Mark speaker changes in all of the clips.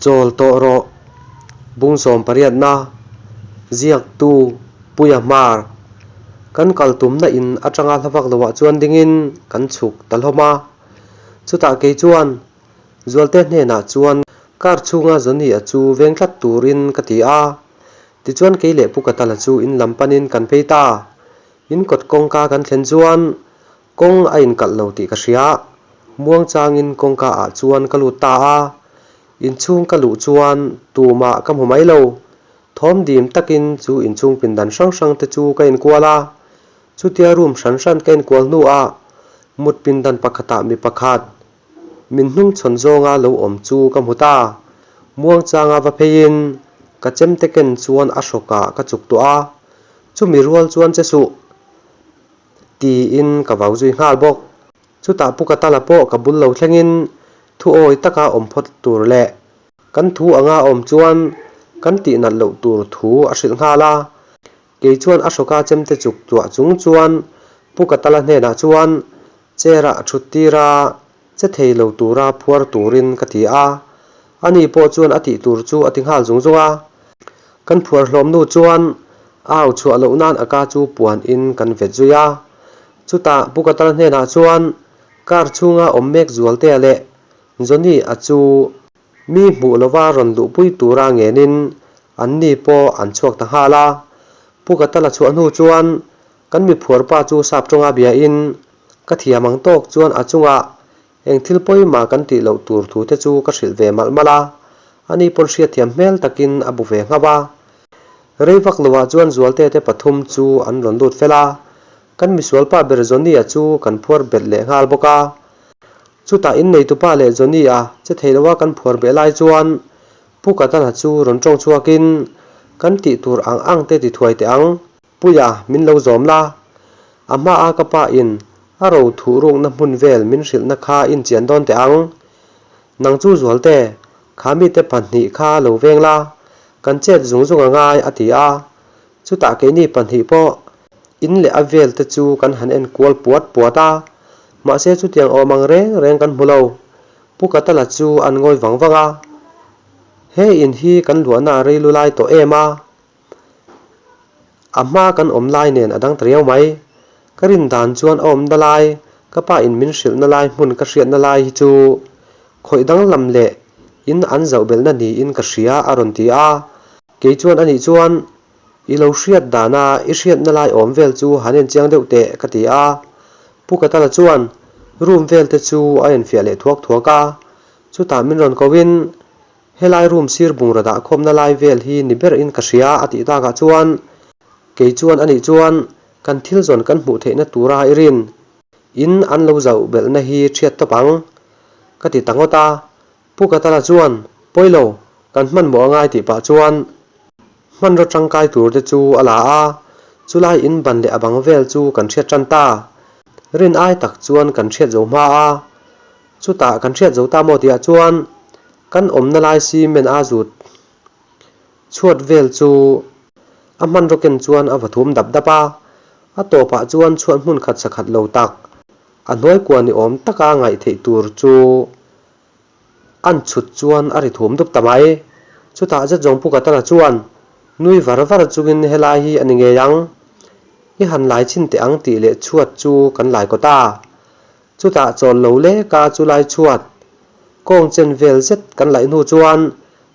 Speaker 1: Chawl tawh rawh. Bung sawmpariatna, Ziaktu, Puia Hmar. Kan kal tumna in atanga hla vak loah chuan dingin kan chhuk ta hlawm a. Chutah kei chuan Zualte hnenah chuan car chhunga Johnny-a chu veng tlat turin ka ti a. Tichuan kei leh Pu Katala chu in lam panin kan phei ta. In kawt kawngka kan thlen chuan Kawng a inkalh lo tih ka hria. Muang changin kawngka ah chuan ka lut ta a. Inchhung ka luh chuan tumah ka hmu mai lo. Thawm dim takin chu inchhung pindan hrang hrang te chu ka inkual a. Chutia room hran hran ka inkual hnuah mut pindan pakhatah mi pakhat min hnung chhawn zawnga lo awm chu ka hmu ta. Muang changa va pheiin ka chemte ken chuan a hrawkah ka chuk tawh a. Chumi rual chuan che suh. Tiin ka vau zui nghal bawk. Chutah Pu Katala pawh ka bul lo thlengin thu awi taka awm phawt tur leh kan thu anga awm chuan kan tih nat loh tur thu a hrilh nghal a. Kei chuan a hrawka chemte chuk tuah chung chuan Pu Katala hnenah chuan chair ah thut tir a, che thei lo tura phuar turin ka ti a. Ani pawh chuan a tih tur chu a ti nghal zung zung a. Kan phuar hlawm nu chuan a au chhuah loh nan a ka chu puan in kan vet zui a. Chutah Pu Katal hnenah chuan car chhunga awm mek Zualtea leh Johnny a chu mi hmuh lova rawn luhpui tura ngenin anni pawh an chhuak ta nghal a. Pu Katala chhuah hnu chuan kan mi phuar pa chu sap tawnga bia in ka thiam ang tawk chuan a chungah Eng thil pawimah kan tih loh tur thu te chu ka hrilh ve malh malh a, ani pawn hriatthiam hmel takin a bu ve nghauh a. Rei vak loah chuan Zualte te pathum chu an rawn lut fel a, kan misualpa ber Johnny-a chu kan phuar belh leh nghal bawk a. Chutah inneitupa leh Johnny-a che thei loa kan phuar beh lai chuan Pu Katana chu rawn tawng chhuakin, Kan tih tur ang ang te ti thuai teh ang. Puia, min lo zawm la. A hma a ka pa in a ro thuh rukna hmun vel min hrilhna kha in chian dawn teh ang. Nang chu Zualte, kha mite pahnih kha lo veng la, kan chet zung zung a ngai a ti a. Chutah keini pahnih pawh in leh a vel te chu kan han en kual puat puat a, mahse chutiang awm ang reng reng kan hmu lo. Pu Katala chu an ngawi vang vang a, He in hi kan luahna a rei lu lai tawh em a? A hma kan awm lai nen a dang ta riau mai. Ka rin dan chuan a awmna lai, ka pa in min hrilhna lai hmun ka hriatna lai hi chu khawih danglam leh in an zoh belhna niin ka hria a rawn ti a. Kei chuan anih chuan i lo hriat dana i hriatna lai awm vel chu han en chiang deuh teh ka ti a. Pu Katala chuan room vel te chu a enfiah leh thuak thuak a. Chutah min rawn ko in Helai room sir bungraw dah khawmna lai vel hi ni ber in ka hria a tih takah chuan kei chuan anih chuan kan thil zawn kan hmuh theihna tura i rin in an lo zauh belhna hi thiat tawp ang ka ti ta ngawt a. Pu Katala chuan Pawilo kan hmanhmawh angai tih pah chuan hmanraw tangkai tur te chu a la a, chulai in ban leh a bang vel chu kan hriat tan ta. Rin ai tak chuan kan hriat zo hma a, chutah kan hriat zo ta maw tihah chuan Kan awmna lai cement a zut chhuat vel chu a hmanraw ken chuan a va thum dap dap a, a tawpah chuan chhuat hmun khat sakhat lo tak, a hnuai kua ni awm taka ngaih theih tur chu an chhut chuan a ri thum dup ta mai. Chutah zet zawng Pu Katana chuan nui var var chungin helai hi a ni ngei ang, i han lai chhin teh ang tih leh chhuat chu kan lai kawt a. Chutah chawl lo leka chu lai chhuat kawng chen vel zet kan laih hnu chuan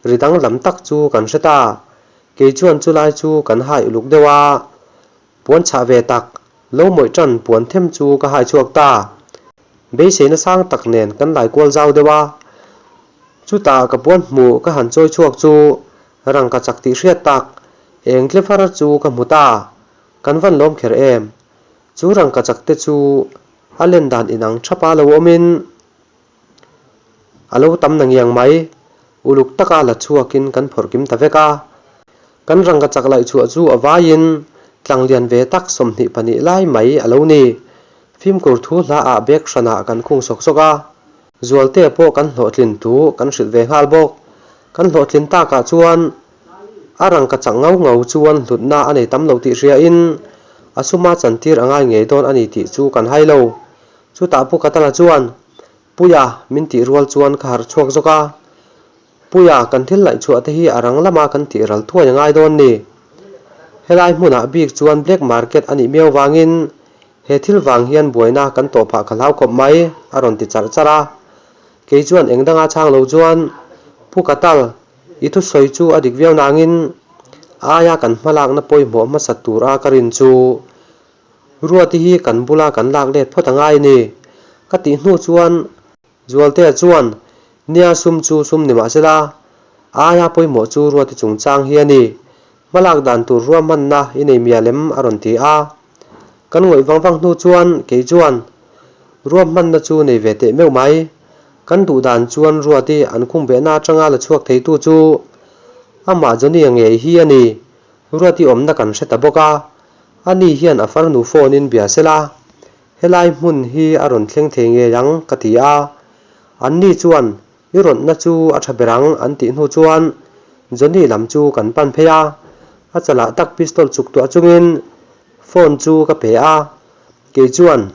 Speaker 1: ri danglam tak chu kan hre ta. Kei chuan chu lai chu kan hai uluk deuh a, puan chhah ve tak lo mawih tan puan them chu ka hai chhuak ta. Beiseina sang tak nen kan lai kual zau deuh a, chutah ka puan hmuh ka han chawi chhuak chu rangka chak tih hriat tak eng tlevar chu ka hmu ta. Kan van lawm kher em? Chu rangka chak te chu a len dan inang thapa lo awmin a lo tam na ngiang mai. Uluk taka la chhuakin kan phawrh kim ta vek a. Kan rangka chak laih chhuah chu a vaiin tlanglian ve tak 22 lai mai a lo ni. Fimkhur thu hla ah bag hranah kan khung sawk sawk a. Zualte pawh kan hlawhtlin thu kan hrilh ve nghal bawk. Kan hlawhtlin takah chuan A rangka chak ngau ngau chuan hlutna a nei tam lo tih hriain a suma chantir a ngai ngei dawn a ni tih chu kan hai lo. Chutah Pu Katala chuan, Puia, min tih rual chuan ka harh chhuak zawk a. Puia, kan thil laihchhuah te hi a rang lama kan tih ral thuai a ngai dawn ni. Helai hmunah bik chuan black market a nih miau vangin he thil vang hian buaina kan tawh phah ka hlau khawp mai, a rawn ti charh charh a. Kei chuan eng danga chhang lo chuan, Pu Katal, i thusawi chu a dik viau nangin aia kan hmalakna pawimawh hmasa tura ka rin chu Ruati hi kan bula kan lak let phawt a ngai ni, ka tih hnu chuan Zualtea chuan, Nia sum chu sum ni mah sela, aia pawimawh chu Ruati chungchang hi a ni. Hmalak dan tur ruahmanna i nei mial em? a rawn ti a. Kan ngawih vang vang hnu chuan kei chuan, Ruahmanna chu nei ve teh meuh mai. Kan duh dan chuan Ruati an khungbehna atanga la chhuak theitu chu amah Johnny-a ngei hi a ni. Ruati awmna kan hre ta bawk a, ani hian a farnu phone in bia sela, Helai hmun hi a rawn thleng thei ngei ang ka ti a, anni chuan i rawnna chu a tha ber ang an tih hnu chuan Johnny lam chu kan pan phei a, a chalah tak pistol chuk tuah chungin phone chu ka pe a, kei chuan.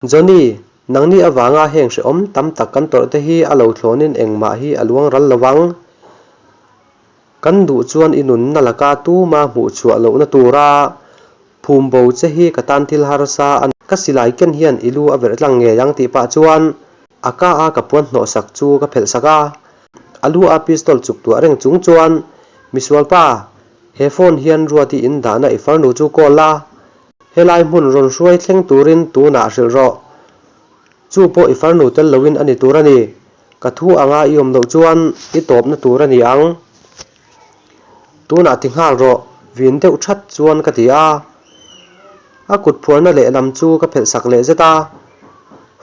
Speaker 1: Johnny, nangni avanga heng hrehawm tam tak kan tawrh te hi a lo thlawnin engmah hi a luang ral lo vang. Kan duh chuan i nunna laka tuma hmuh chhuah lohna tura phum bo che hi ka tan thil harsa a ni. Ka silai ken hian i lu a verh tlang ngei ang tih pah chuan a ka a ka puan hnawh sak chu ka phelh sak a. A lu a pistol chuk tuah reng chung chuan, Misualpa, he phone hian Ruati in dahna i farnu chu call la, Helai hmun rawn hruai thleng turin tunah hrilh rawh. Chu pawh i farnu tel loin a ni tur a ni. Ka thu anga i awm loh chuan i tawpna tur a ni ang. Tunah ti nghal rawh, vin deuh that chuan ka ti a. A kut phuarna lehlam chu ka phelh sak leh zet a.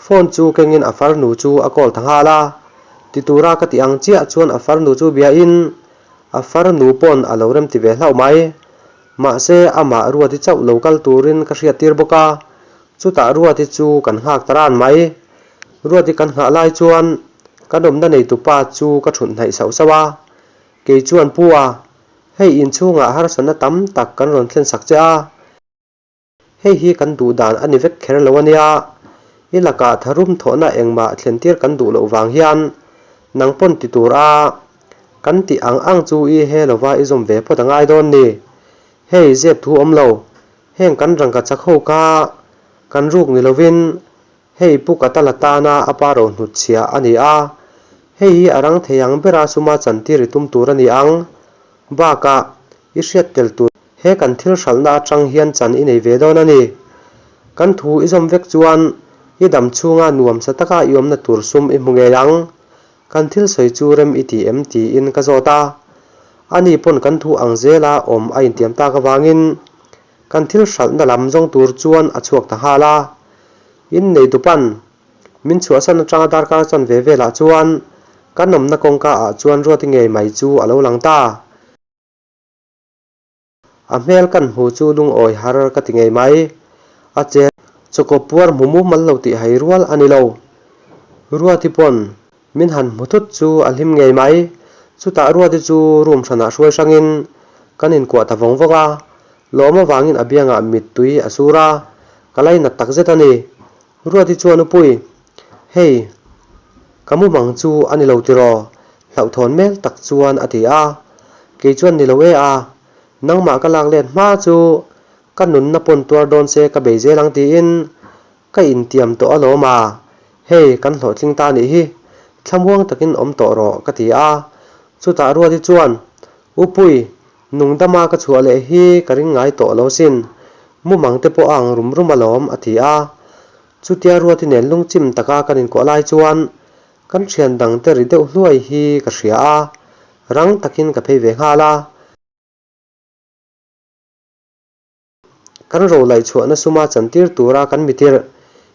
Speaker 1: Phone chu kengin a farnu chu a call ta nghal a. Ti tura ka tih ang chiah chuan a farnu chu biain a farnu pawn a lo remti ve hlauh mai. Mahse, amah Ruati chauh lo kal turin ka hriattir bawk a, chutah Ruati chu kan nghak ta ran mai. Ruati kan nghah lai chuan kan awmna neitupa chu ka thut hnaih sauh sauh a, kei chuan Pu a, hei inchhungah harsatna tam tak kan rawn thlen sak che a, hei hi kan duh dan a ni vek kher lo a nia, i lakah tharum thawhna engmah thlentir kan duh loh vang hian nang pawn ti tur a Kan tih ang ang chu i he lova i zawm ve phawt a ngai dawn ni. Hei zep thu awm lo, heng kan rangka chak ho kha kan ruk ni lovin hei Pu Katala tana a pa ro hnutchhiah a ni a, hei hi a rang thei ang bera suma chantir i tum tur a ni ang. Bakah i hriat tel tur he kan thil hralhna atang hian chan i nei ve dawn a ni. Kan thu i zawm vek chuan i dam chhunga nuamsa taka i awmna tur sum i hmu ngei ang. Kan thil sawi chu rem i ti em tiin ka zawt a, ani pawn kan thu ang zela awm a intiam tak avangin kan thil hralhna lam zawng tur chuan a chhuak ta nghal a. Innei dupan min chhuahsan atanga darkar chan ve velah chuan kan awmna kawngka ah chuan Ruati ngei mai chu a lo lang ta. A hmel kan hmu chu lungawi har ka ti ngei mai. A che chawkaw puar hmu mumal lo tih hai rual a ni lo. Ruati pawn min han hmu thut chu a hlim ngei mai. Chutah Ruati chu room hranah hruai hrangin kan inkuah ta vawng vawng a. Lawm avangin a biangah mittui a sur a, ka lainat takzet a ni. Ruati chuan Upui, Hei, ka mumang chu a ni lo tiraw? Hlauhthawn hmel tak chuan a ti a. Kei chuan ni lo e a, nangmah ka lak let hma chu ka nunna pawn tuar dawn se ka bei zel ang tiin ka intiam tawh alawm a, hei kan hlawhtling ta nih hi, thlamuang takin awm tawh rawh ka ti a. Chutah Ruati chuan, Upui, Nungdama ka chhuah leh hi ka ring ngai tawh lo sin, mumang te pawh a ang rum rum alawm, a ti a. Chutia Ruati nen lungchim taka kan inkuah lai chuan kan thian dang te ri deuh hluai hi ka hria a, rang takin ka phei ve nghal a. Kan ro laih chhuahna suma chantir tura kan mitirh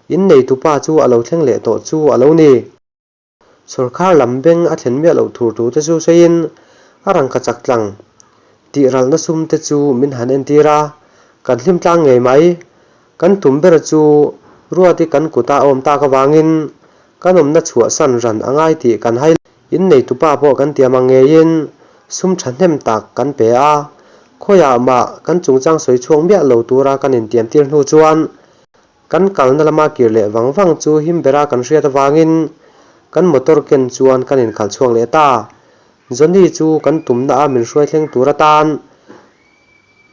Speaker 1: inneitupa chu a lo thleng leh tawh chu a lo ni. Sorkar lam beng a thlen miah loh tur tute chu sawiin a rangka chak tlang tih ralhna sum te chu min han entir a, kan hlim tlang ngei mai. Kan tum ber chu Ruati kan kuta a awm tak avangin kan awmna chhuahsan ran a ngai tih kan hai. Inneitupa pawh kan tiam ang ngeiin sum thahnem tak kan pe a, khawiah mah kan chungchang sawi chhuak miah lo tura kan intiamtir hnu chuan Kan kalna lama kir leh vang vang chu him bera kan hriat avangin Kan motor ken chuan kan inkhalh chhuak leh ta. Johnny chu kan tumna a min hruai thleng tur atan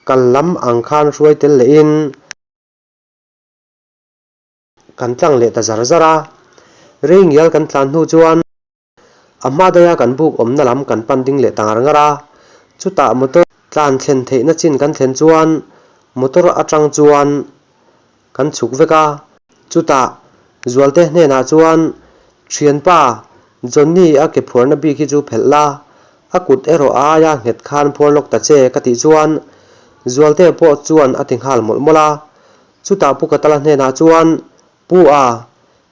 Speaker 1: kal lam ang khan hruai tel lehin kan tlang leh ta zar zar a. Rei ngial kan tlan hnu chuan a hma daia kan buk awmna lam kan pan ding leh ta ngar ngar a. Chutah motor tlan thlen theihna chin kan thlen chuan motor atang chuan Kan chhuk vek a, chutah Zualte hnenah chuan, Thianpa, Johnny a ke phuarna bik hi chu phelh la, a kut erawh a aia nghet khan phuar lawk ta che ka tih chuan Zualte pawh chuan a ti nghal mawlh mawlh a. Chutah Pu Katala hnenah chuan, Pu a,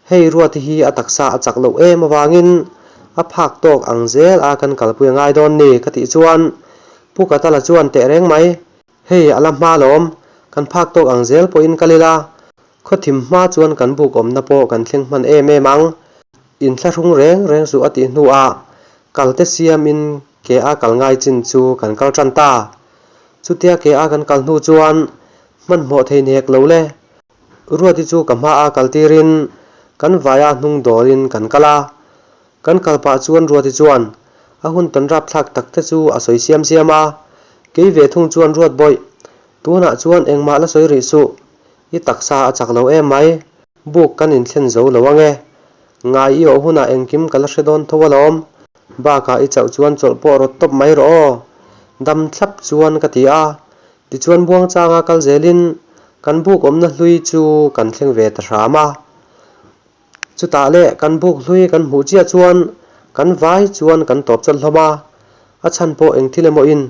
Speaker 1: hei Ruati hi a taksa a chak loh em avangin a phak tawk ang zel a kan kalpui a ngai dawn ni ka tih chuan Pu Katala chuan teh reng mai, Hei a la hma lawm, kan phak tawk ang zel pawhin kal ila, khawthim hma chuan kan buk awmna pawh kan thleng hman em em ang. Inthlahrung reng reng suh a tih hnuah kal te siamin ke a kal ngai chin chu kan kal tan ta. Chutia ke a kan kal hnu chuan hmanhmawh thei ni hek lo le. Ruati chu ka hma a kal tirin kan vaia hnung dawrin kan kal a. Kan kal pah chuan Ruati chuan a hun tawn rapthlak tak te chu a sawi siam siam a, kei ve thung chuan Ruat bawih, tunah chuan engmah la sawi rih suh, i taksa a chak lo em mai, buk kan inthlen zo lo ange, ngai i awh hunah engkim ka la hre dawn tho alawm, bakah i chauh chuan chawlh pawh rawt tawp mai rawh aw, dam thlap chuan ka ti a, tichuan buangchanga kal zelin kan buk awmna hlui chu kan thleng ve ta hram a. Chutah leh kan buk hlui kan hmuh chiah chuan kan vai chuan kan tawp chawlh hlawm a, a chhan pawh eng thil emaw in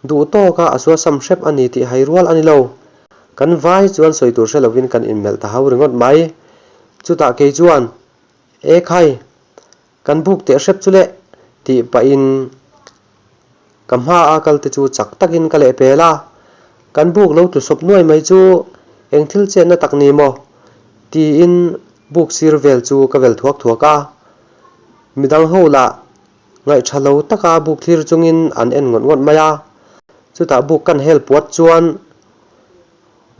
Speaker 1: duh tawka a suasam hrep a ni tih hai rual a ni lo. Kan vai chuan sawi tur hre lovin kan inmelh ta hau ringawt mai. Chutah kei chuan, E khai, kan buk teh hrep chu le, tih pahin ka hmaa kal te chu chak takin ka lehpel a, kan buk lo tlu sawp nuai mai chu eng thil chetna tak ni maw? tiin buk sir vel chu ka vel thuak thuak a, midang ho lah ngaihṭha lo taka buk thlir chungin an en ngawt ngawt mai a, chutah buk kan hel puat chuan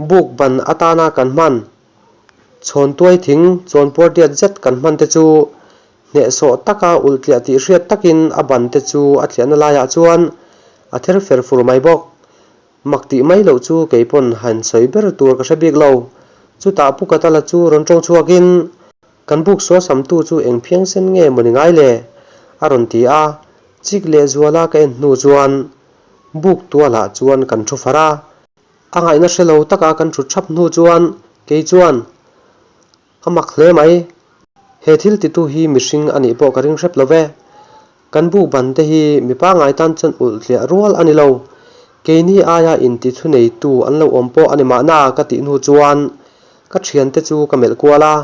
Speaker 1: buk ban atana kan hman chhawntuai thing chawnpuar diat zet kan hman te chu Hnehsawh taka ulh tliah tih hriat takin a ban te chu a tliahna laiah chuan a ther fer fur mai bawk. Mak tih mai loh chu kei pawn han sawi ber tur ka hre bik lo. Chutah Pu Katala chu rawn tawng chhuakin, Kan buk sual samtu chu eng phiang sen nge maw ni ngai le? a rawn ti a, chik leh zuala ka en hnu chuan buk tualah chuan kan thu far a. A ngaihna hre lo taka kan thut thap hnu chuan kei chuan, A mak hle mai. He thil titu hi mihring a nih pawh ka ring hrep lo ve. Kan bu ban te hi mi pangngai tan chuan ulh tliah rual a ni lo. Keini aia inti thu neitu an lo awm pawh a ni mahna ka tih hnu chuan ka thiante chu ka melh kual a.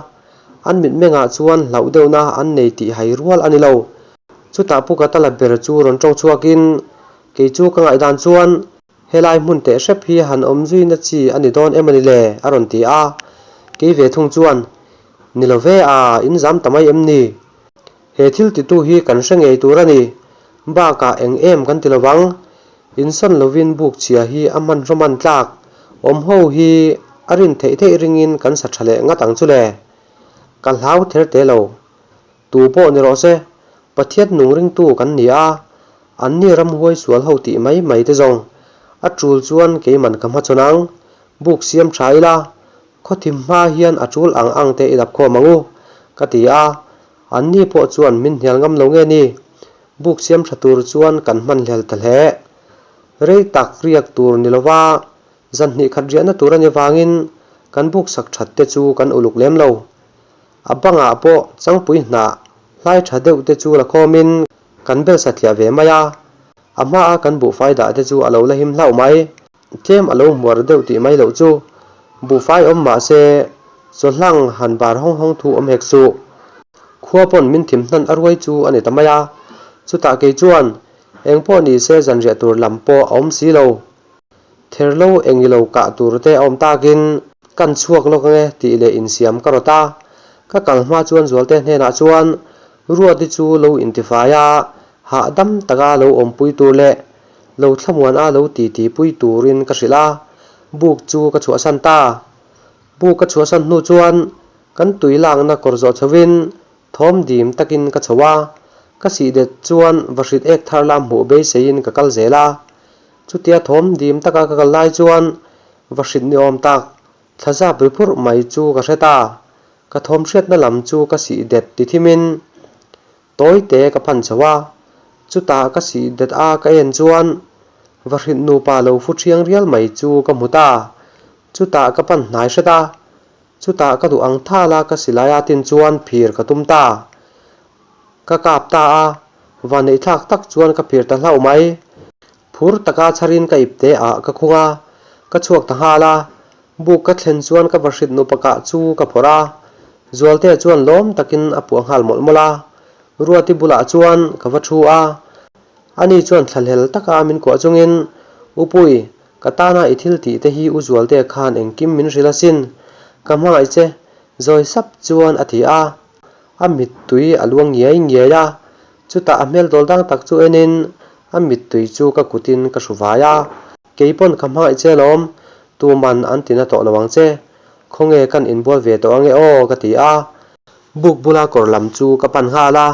Speaker 1: An mitmengah chuan hlauh deuhna an nei tih hai rual a ni lo. Chutah Pu Katala ber chu rawn tawng chhuakin kei chu ka ngaihdan chuan Helai hmun teh hrep hi han awm zuina chi a ni dawn em a ni le? a rawn ti a. Kei ve thung chuan, Ni lo ve a, in zam ta mai em ni? He thil titu hi kan hre ngei tur a ni. Bakah eng em kan ti lo vang. Insawn lovin buk chhia hi a hmanraw man tlak awm ho hi a rin theih theih ringin kan sa tha leh ngat ang chu le. Ka hlau ther te lo. Tu pawh ni rawh se, Pathian nung ringtu kan ni a, anni ramhuai sual ho tih mai mai te zawng. A tul chuan keiman ka hmachhawn ang, buk siam tha ila, khawthim hma hian a tul ang ang te i dap khawm ang u, ka ti a, anni pawh chuan min hnial ngam lo nge ni? Buk siam tha tur chuan kan hmanhlel ta hle. Rei tak riak tur ni lova, zan hnih khat riahna tur a ni vangin kan buk sak that te chu kan uluk lem lo. A bangah pawh changpui hnah hlai tha deuh te chu la khawmin kan bel satliah ve mai a, a hmaa kan buhfai dah te chu a lo la him hlauh mai. Tlem a lo hmuar deuh tih mai loh chu buhfai awm mah se chawhlang han bar hawng hawng thu awm hek suh. Khua pawn min thim hnan a ruai chu a ni ta mai a, chutah kei chuan eng pawh ni se zanriah tur lam pawh a awm si lo. Therhlo eng ilo kah tur te a awm takin kan chhuak lawk ange tih leh insiam ka rawt a. Ka kal hma chuan Zualte hnenah chuan Ruati chu lo intifai a, hahdam taka lo awmpui tur leh lo thlamuan a lo titi pui turin ka hrilh a, buk chu ka chhuahsan ta. Buk ka chhuahsan hnu chuan kan tui lakna kawr zawh chhovin. Thawm dim takin ka chho a, ka sih det chuan vahrit ek thar lam hmuh beiseiin ka kal zel a. Chutia thawm dim taka ka kal lai chuan vahrit ni awm tak thla zap ri phurh mai chu ka hre ta. Ka thawm hriatna lam chu ka sih det ti thimin tawite ka phan chho a. Chutah ka sih det a ka en chuan vahrit nupa lo fu thiang rial mai chu ka hmu ta. Chutah ka pan hnai hret a, Chutah ka duh ang thal a ka silai a tin chuan phir ka tum ta. Ka kap ta a, vanneih thlak tak chuan ka phir ta hlauh mai. Phur taka chharin ka ip te ah ka khung a, ka chhuak ta nghal a. Buk ka thlen chuan ka vahrit nupa kah chu ka phawrh a. Zualtea chuan lawm takin a puah nghal mawlh mawlh a. Ruati bulah chuan ka va thu a. Ani chuan thlahlel taka min kuah chungin, Upui, Ka tana i thil tih te hi u Zualtea khan engkim min hrilh asin, ka hmangaih che, zawi sap chuan a ti a. A mittui a luang ngiai ngiai a, chutah a hmel dawl dang tak chu enin a mittui chu ka kutin ka hru vai a. Keipawn ka hmangaih che alawm, tuman an tina tawh lo ang che, khawnge kan inbual ve tawh ange aw ka ti a. Buk bula kawr lam chu ka pan nghal a,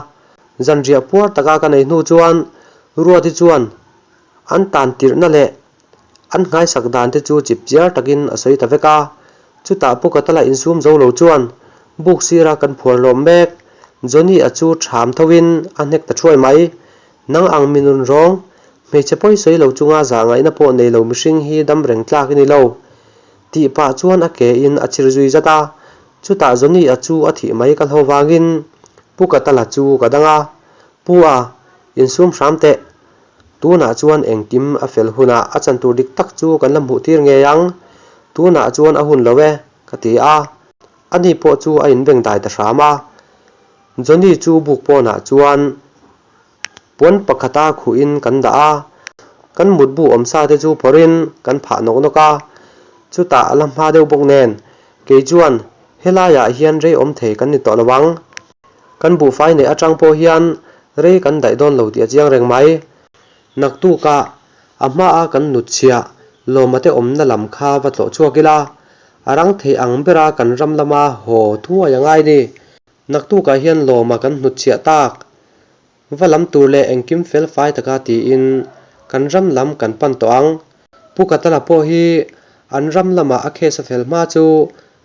Speaker 1: zanriah puar taka ka nei hnu chuan Ruati chuan An tan tirhna leh an nghaisak dan te chu chip chiar takin a sawi ta vek a. Chutah Pu Katala insum zo lo chuan buk sira kan phuar hlawm mek. Johnny-a chu ṭham thoin a hnek ta thuai mai. Nang ang mi nun rawng, hmeichhe pawi sawi lo chunga zah ngaihna pawh nei lo mihring hi dam reng tlak i ni lo. Tih pah chuan a ke in a chhir zui zat a. Chutah Johnny-a chu a thih mai ka hlo vangin Pu Katala chu ka dang a. Pu a, insum hram teh. Tunah chuan engkim a fel hunah a chan tur dik tak chu kan la hmuh tir ngei ang. Tunah chuan a hun lo e, ka ti a. Ani pawh chu a inbeng dai ta hram a. Johnny chu buk pawnah chuan puan pakhata khuhin kan dah a. Kan mutbu awmsa te chu phawrhin kan phah nawk nawk a. Chutah a la hma deuh bawk nen, kei chuan helaiah hian rei awm thei kan ni tawh lo ang. Kan buhfai neih atang pawh hian rei kan daih dawn lo tih a chiang reng mai. Naktukah a hmaa kan nut chhiah lawma te awmna lam kha va tlawh chhuak ila, a rang theih ang bera kan ram lama haw thuai a ngai ni. Naktukah hian lawma kan hnut chhiah tak va lam tur leh engkim fel fai taka tiin kan ram lam kan pan tawh ang. Pu Katala pawh hi an ram lamah a case a fel hma chu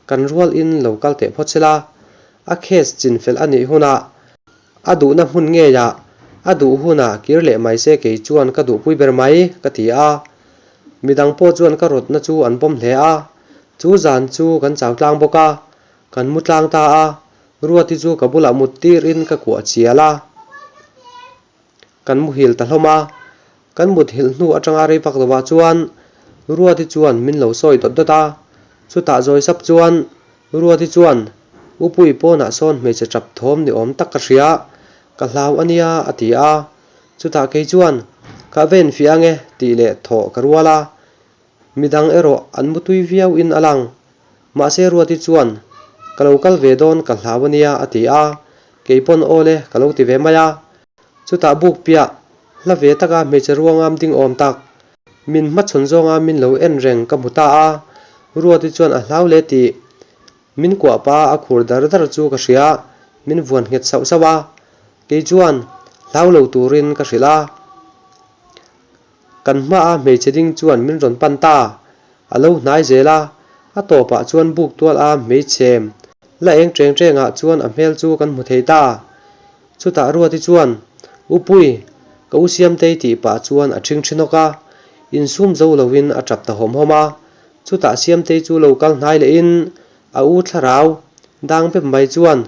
Speaker 1: Kan rual in lo kal teh phawt sela, a case chin fel a nih hunah a duhna hmun ngeiah a duh hunah kir leh mai se kei chuan ka duhpui ber mai, ka ti a. Midang pawh chuan ka rawtna chu an pawm hle a, chu zan chu kan chau tlang bawk a, kan mu tlang ta a, Ruati chu ka bulah mut tirin ka kuah chial a. Kan muhil ta hlawm a, kan muthilh hnu atanga rei vak lovah chuan Ruati chuan min lo sawi dawt dawt a, chutah zawi sap chuan Ruati chuan Upui pawnah sawn hmeichhe tap thawm ni awm tak ka hria, ka hlau a nia a ti a, chutah kei chuan Ka va infiah ange tih leh thawh ka rual a, midang erawh an mutui viau in a lang. Mahse Ruati chuan Ka lo kal ve dawn ka hlau a nia a ti a, kei pawn aw le ka lo ti ve mai a. Chutah buk piah hla ve taka hmeichhe ruangam ding awm tak, min hmachhawn zawnga min lo en reng ka hmu ta a, Ruati chuan a hlau le tih min kuah pa a khur dar dar chu ka hria, min vuan nghet sauh sauh a, kei chuan hlau lo turin ka hrilh a. Kan hmaa hmeichhe ding chuan min rawn pan ta, a lo hnai zel a, a tawpah chuan buk tual a hmeichhem la eng ṭeng ṭengah chuan a hmel chu kan hmu thei ta. Chutah Ruati chuan, U Pui, ka u Siamtei tih pah chuan a ṭhing ṭhi nawk a, insum zo loin a ṭap ta hawm hawm a. Chutah Siamtei chu lo kal hnai lehin a u thlarau dang bep mai chuan,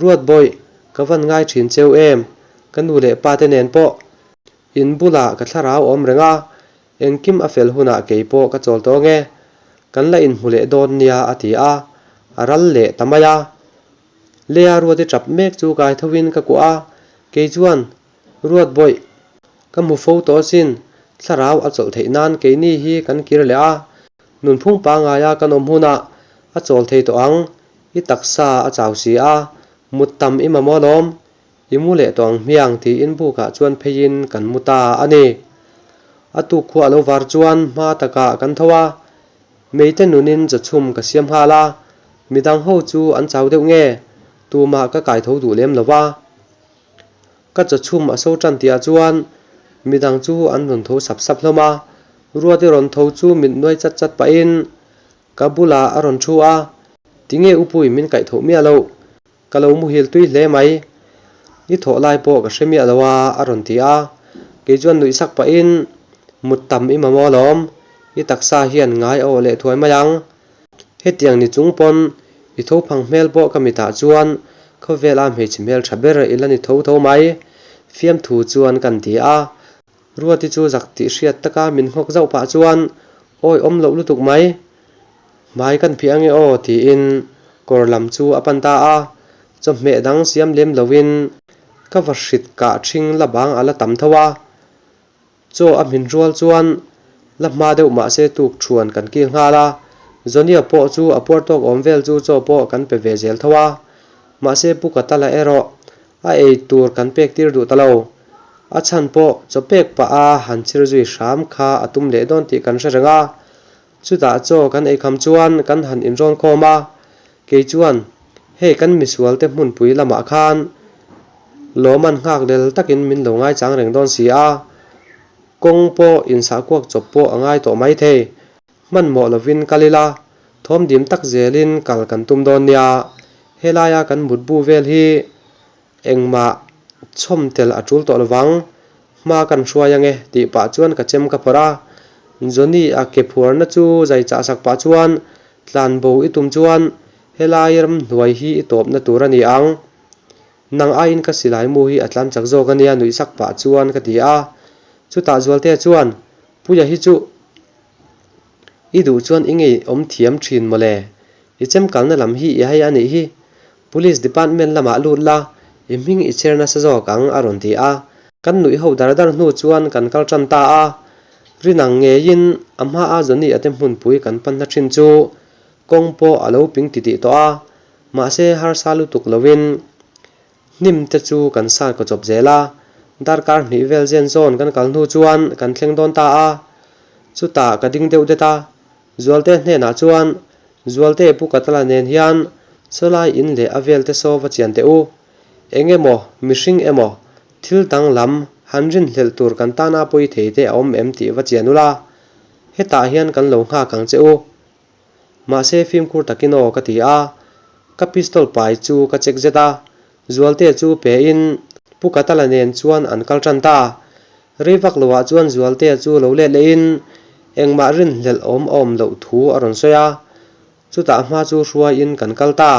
Speaker 1: Ruat bawih, ka van ngai ṭhin cheu em, ka nu leh pa te nen pawh In bulah ka thlarau awm reng a, engkim a fel hunah kei pawh ka chawl tawh ange, kan la inhmu leh dawn nia a ti a, a ral leh ta mai a. Lea Ruati tap mek chu kai tho in ka kuah a, kei chuan, Ruat bawih, ka hmu fo tawh asin, thlarau a chawlh theih nan keini hi kan kir leh a, nunphung pangaia kan awm hunah a chawl thei tawh ang, i taksa a chau si a, mut tam i mamawh alawm, I mu leh tawh ang hmiang tiin bukah chuan pheiin kan mu ta a ni. A tuk khuah lo var chuan hma takah kan tho a, meite nunin chawchhum ka siam nghal a, midang ho chu an chau deuh nge? Tumah ka kai tho duh lem lo va. Ka chaw chhum a so tan tihah chuan midang chu an rawn tho sap sap hlawm a. Ruati rawn tho chu mit nuai chat chat pahin ka bulah a rawn thu a, Tinge Upui min kaih tho miah loh? Ka lo muhil tui hle mai. I thawh lai pawh ka hre miah lo a, a rawn ti a. Kei chuan nuih sak pahin, Mut tam i mamawh alawm, i taksa hian ngai a awh leh thuai mai ang. Hetiang ni chung pawn i tho phang hmel pawh ka mitah chuan khawvela hmeichhe hmel tha ber i la ni tho tho mai, fiamthu chuan kan ti a. Ruati chu zak tih hriat taka min nghawk zauh pah chuan, Awi awm loh lutuk mai, hmai kan phih ange aw tiin kawr lam chu a pan ta a, chawhmeh dang siam lem loin ka va hrit kah ṭhing la bang a la tam tho a. Chaw a hmin rual chuan la hma deuh mahse tuk thuan kan kil nghal a, Johnny-a pawh chu a puar tawk awm vel chu chaw pawh kan pe ve zel tho a, mahse Pu Katala erawh a ei tur kan pek tir duh ta lo. A chhan pawh chaw pek pah a han chhir zui hram kha a tum leh dawn tih kan hre reng a, chutah chaw kan ei kham chuan kan han inrawn khawm a, kei chuan hei kan misual te hmunpui lamah khan lawman nghak lel takin min lo ngaichang reng dawn si a, kawng pawh insahkuak chawp pawh a ngai tawh maithei. Hmanhmawh lovin kal ila, thawmdim tak zelin kal kan tum dawn nia, helaia kan mutbu vel hi Engmah chhawm tel a tul tawh lovang, hma kan hruai ange tih pah chuan ka chem ka phawrh a. Johnny a ke phuarna chu zai chah sak pah chuan tlan bo i tum chuan helai ramhnuai hi i tawpna tur a ni ang. Nang aiin ka silai mu hi a tlan chak zawk a nia nuih sak pah chuan ka ti a. Chutah Zualtea chuan Puia hi chu i duh chuan i ngei awm thiam thin mawle, i chem kalna lam hi i hai a nih hi. Police department lamah lut la, i hming i chher nasa zawk ang a rawn ti a. Kan nuih ho dar dar hnu chuan kan kal tan ta a, rinang ngeiin a hmaa Johnny a te hmunpui kan panna thin chu kawng pawh a lo ping titih tawh a, mahse harsa lutuk lovin hnim te chu kan san kaw chawp zel a, darkar hnih vel zen zawn kan kal hnu chuan kan thleng dawn ta a, chutah ka ding deuh det a, Zualte hnenah chuan Zualte Pu Katala nen hian sawlai in leh a velte saw va chian teh u. Eng emaw, mihring emaw, thil dang lam han rinhlelh tur kan tana pawi thei te a awm em tih va chian ula, hetah hian kan lo nghak ang che u. Mahse fimkhur takin aw ka ti a, ka pistol pai chu ka check zet a, Zualte chu pe in Pu Katala nen chuan an kal tan ta. Rei vak loah chuan Zualtea chu lo let lehin engmah rinhlelh awm a awm loh thu a rawn sawi a, chutah hma chu hruaiin kan kal ta.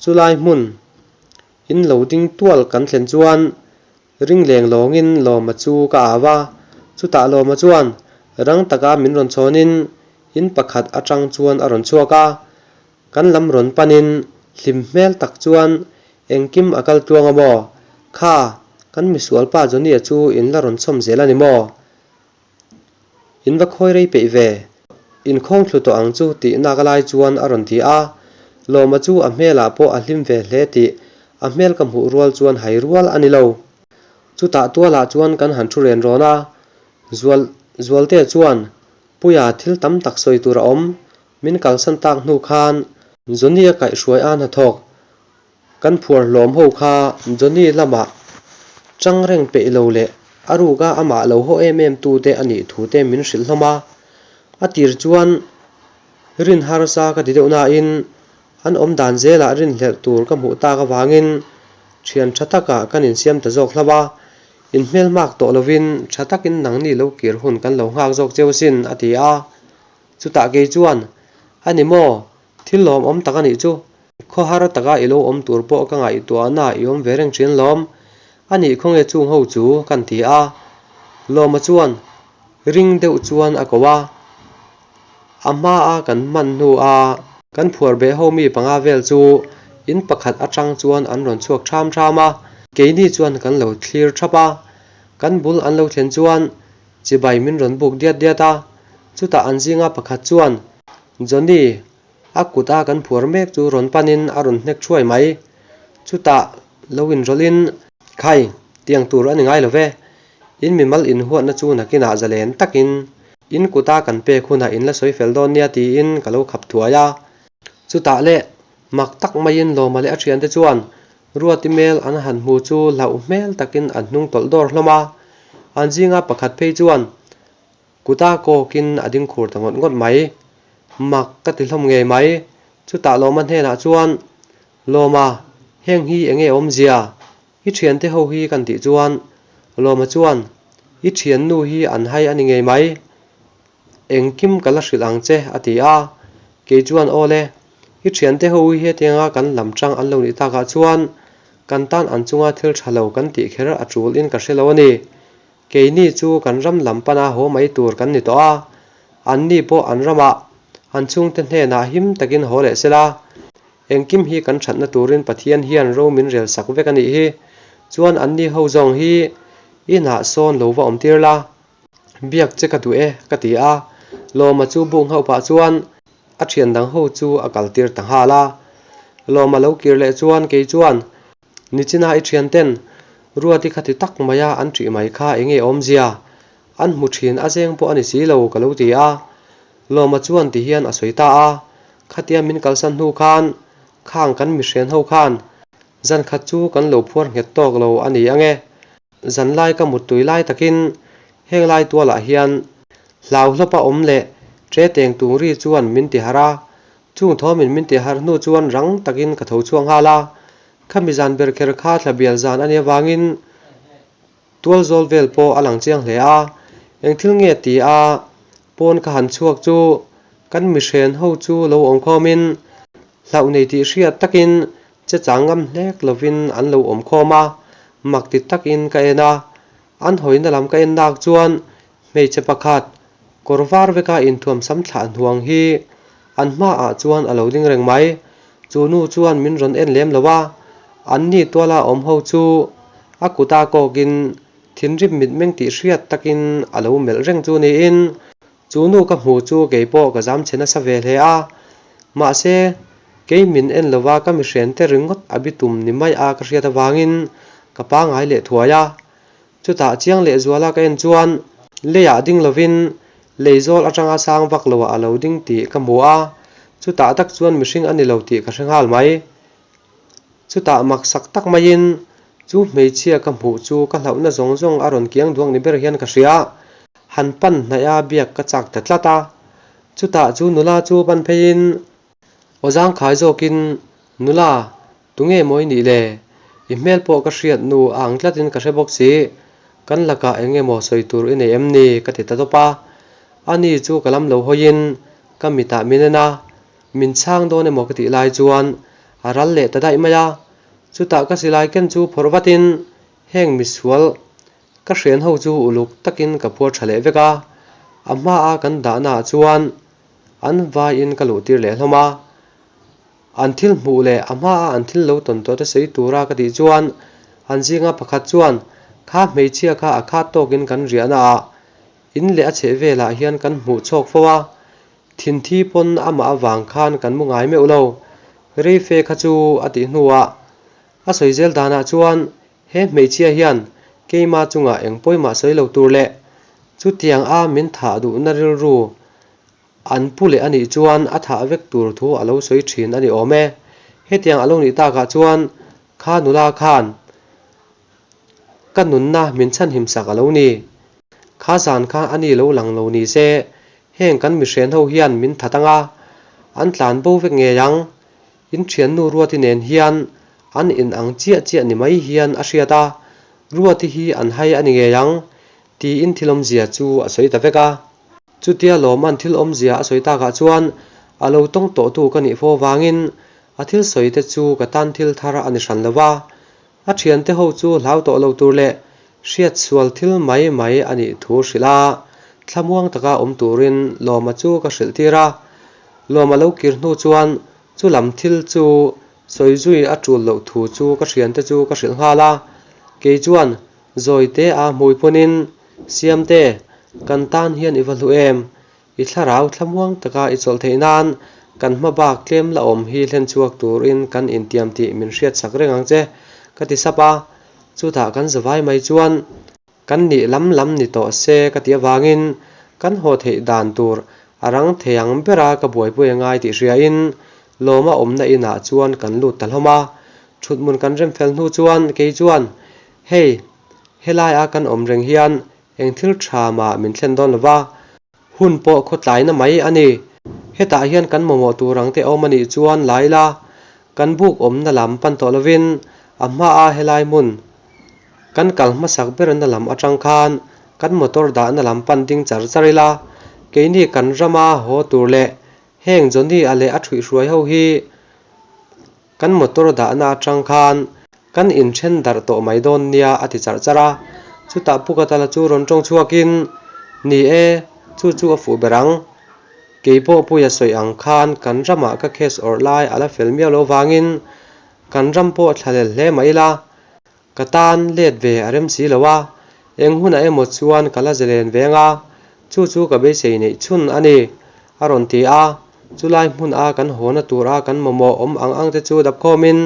Speaker 1: Chulai hmun in lo ding tual kan thlen chuan ring leng lawngin Lawma chu ka au a, chutah Lawma chuan rang taka min rawn chhawnin in pakhat atang chuan a rawn chhuak a, Kan lam rawn panin hlim hmel tak chuan engkim a kal tluang a maw? Kha, kan misualpa Johnny-a chu in la rawn chhawm zel a ni maw? In va khawi rei peih ve, in khawng thlu tawh ang chu tih nak lai chuan a rawn ti a. Lawma chu a hmelah pawh a hlim ve hle tih a hmel ka hmuh rual chuan hai rual a ni lo. Chutah tualah chuan kan han thu ren rawn a, Zual Zualtea chuan Puia thil tam tak sawi tur a awm, Min kalsan tak hnu khan Johnny a kaihhruai a hnathawk kan phuar hlawm ho kha Johnny lamah chang reng peih lo leh a ruka amah lo haw em em tu te a nih thu te min hrilh hlawm a. A tir chuan rin harsa ka ti deuh nain an awm dan zelah rinhlelh tur ka hmuh tak avangin thian tha takah kan insiam ta zawk hlauh a. Inhmelhmak tawh lovin tha takin nangni lo kir hun kan lo nghak zawk cheu sin a ti a. Chutah kei chuan, A ni maw? Thil lawmawm tak a nih chu. Khawhar taka i lo awm tur pawh ka ngaihtuahna i awm ve reng thin lawm. A nih khawnge chung ho chu kan ti a. Lawma chuan ring deuh chuan a ko a. A hmaa kan hman hnu a kan phuar beh ho mi panga vel chu in pakhat atang chuan an rawn chhuak ṭham ṭham a. Keini chuan kan lo thlir ṭhap a. Kan bul an lo thlen chuan Chibai min rawn buk diat diat a, chutah an zinga pakhat chuan Johnny a kut a kan phuar mek chu rawn panin a rawn hnek thuai mai. Chutah lo inrawlhin, Khai, tiang tur a ni ngai lo ve, in mimal inhuatna chu nakinah zalen takin in kut a kan pek hunah in la sawi fel dawn nia tiin ka lo khap thuai a. Chutah le. Mak tak maiin Lawma leh a thiante chuan Ruati hmel an han hmu chu hlauh hmel takin an hnung tawlh dawr hlawm a. An zinga pakhat phei chuan kuta kawkin a ding khur ta ngawt ngawt mai. Mak ka ti hlawm ngei mai. Chutah Lawma hnenah chuan, Lawma, heng hi enge awmzia? I thiante ho hi kan tih chuan Lawma chuan, I thiannu hi an hai a ni ngei mai. Engkim ka la hrilh ang che, a ti a. Kei chuan, Aw le, i thiante ho hi hetianga kan lam chang an lo nih takah chuan kan tan an chunga thil tha lo kan tih kher a tul in ka hre lo a ni. Keini chu kan ram lam pana haw mai tur kan ni tawh a, anni pawh an ramah an chhungte hnenah him takin haw leh sela, Engkim hi kan thatna turin Pathian hian ro min rel sak vek a nih hi. Chuan anni ho zawng hi inah sawn lo va awm tir la. Biak che ka duh e, ka ti a. Lawma chu buk nghauh pah chuan a thian dang ho chu a kal tir ta nghal a. Lawma lo kir leh chuan kei chuan Nichina i thian ten Ruati kha ti tak maia an ṭih mai kha enge awmzia? An hmu ṭhin a zeng pawh a ni si lo ka lo ti a. Lawma chuan ti hian a sawi ta a, Khatia min kalsan hnu khan khang kan mihrian ho khan zan khat chu kan lo phuar nghet tawk lo a ni ang e. Zan lai ka muttui lai takin heng lai tualah hian hlau hlawpa awm leh ṭe teng tung ri chuan min ti harh a, chung thawmin min ti harh hnu chuan rang takin ka tho chhuak nghal a. Khami zan ber kher kha thla bial zan a nih avangin Tual zawl vel pawh a lang chiang hle a, eng thil nge ti a pawn ka han chhuak chu kan mihren ho chu lo awm khawmin hlauh nei tih hriat takin che chang ngam hlek lovin an lo awm khawm a, mak ti takin ka en a, an hawina lam ka en nak chuan hmeichhe pakhat kawr var veka inthuam sam thlah hnuang hi an hmaah chuan a lo ding reng mai. Chu nu chuan min rawn en lem lo a, an ni tuala awm ho chu a kuta kawkin thinrim mitmeng tih hriat takin a lo melh reng chu niin chu nu ka hmu chu kei pawh ka zam chhe nasa ve hle a. Mahse, kei min en lova ka mihriante ringawt a bitum ni mai a ka hriat avangin ka pangai leh thuai a. Chutah chiang leh zuala ka en chuan leiah ding lovin lei zawl atanga sang vak loah a lo ding tih ka hmu a, chutah tak chuan mihring a ni lo tih ka hre nghal mai. Chutah maksak tak maiin chu hmeichhia ka hmuh chu ka hlauhna zawng zawng a rawn kiang duak ni ber hian ka hria. Han pan hnaih a biak ka chak ta tlat a, chutah chu nula chu pan pheiin aw zangkhai zawkin, Nula, Tunge maw i nih le? I hmel pawh ka hriat nu a ang tlatin ka hre bawk si. Kan lakah eng emaw sawi tur i nei em ni? ka ti ta tawp a. Ani chu ka lam lo hawiin ka mitah min en a, min chhang dawn emaw ka tih lai chuan a ral leh ta daih mai a. Chutah ka silai ken chu phawrh vatin heng misual ka hrian ho chu uluk takin ka phuar tha leh vek a. A hmaa kan dahnaah chuan an vaiin ka luhtir leh hlawm a. An thil hmuh leh a hmaa an thil lo tawn tawh te sawi tura ka tih chuan an zinga pakhat chuan kha hmeichhia kha a khat tawkin kan riahna ah in leh a chheh velah hian kan hmuh chhawk fo a, thinthi pawn amah avang khan kan mu ngai meuh lo. Reife kha chu a tih hnuah a sawi zel danah chuan he hmeichhia hian keima chungah eng pawimah sawi lo tur leh chutiang a min thah duhna rilru An pu leh a nih chuan a thah vek tur thu a lo sawi thin a ni awm e. Hetiang a lo nih takah chuan kha nula khan ka nunna min chhanhim sak a lo ni. Kha zan kha a ni lo lang lo ni se, heng kan mihren ho hian min that ang a, an tlan bo vek ngei ang. In thiannu Ruati nen hian an in ang chiah chiah ni mai hian a hriat a, Ruati hi an hai a ni ngei ang, tiin thil awmzia chu a sawi ta vek a. Chutia Lawman thil awmzia a sawi takah chuan a lo tawng tawhtu ka nih fo vangin a thil sawi te chu ka tan thil thar a ni hran lo va. A thiante ho chu hlau tawh lo tur leh hriat sual thil mai mai a nih thu hrilh a, thlamuang taka awm turin Lawma chu ka hrilh tir a. Lawma lo kir hnu chuan chu lam thil chu sawi zui a tul loh thu chu ka thiante chu ka hrilh nghal a. Kei chuan Zawite a hmui pawnin, Siamte, kan tan hian i va hlu em? I thlarau thlamuang taka i chawlh theih nan kan hma bak tlem la awm hi hlen chhuak turin kan intiam tih min hriat sak reng ang che, ka ti sap a. Chutah kan zavai mai chuan kan nih lam lam ni tawh se ka ti avangin kan haw theih dan tur a rang thei ang bera ka buaipui a ngai tih hriain. Lawma awmna inah chuan kan lut ta hlawm a. Thuthmun kan rem fel hnu chuan kei chuan, Hei, helaia kan awm reng hian eng thil tha mah min thlen dawn lo va, hun pawh khawtlaina mai a ni. Hetah hian kan mamawh tur ang te awm a nih chuan la ila, kan buk awmna lam pan tawh lovin a hmaa helai hmun kan kal hmasak berna lam atang khan kan motor dahna lam pan ding char char ila, keini kan rama haw tur leh heng Johnny-a leh a thuihhruai ho hi Kan motor dahna atang khan kan inthen darh tawh mai dawn nia a ti charh charh a. Chutah Pu Katala chu rawn tawng chhuakin, Ni e, chu chu a fuh ber ang. Kei pawh Puia sawi ang khan kan ramah ka case awrh lai a la fel miau lo vangin kan ram pawh thlalel hle mah ila, Ka tan let ve a rem si lo a, eng hunah emaw chuan ka la zalen ve anga, chu chu ka beisei neih chhun a ni, a rawn ti a. Chulai hmun a kan hawna tur a kan mamawh awm ang ang te chu dapkhawmin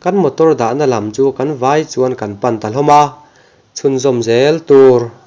Speaker 1: kan motor dahna lam chu kan vai chuan kan pan ta hlawm a, chhunzawm zel tur.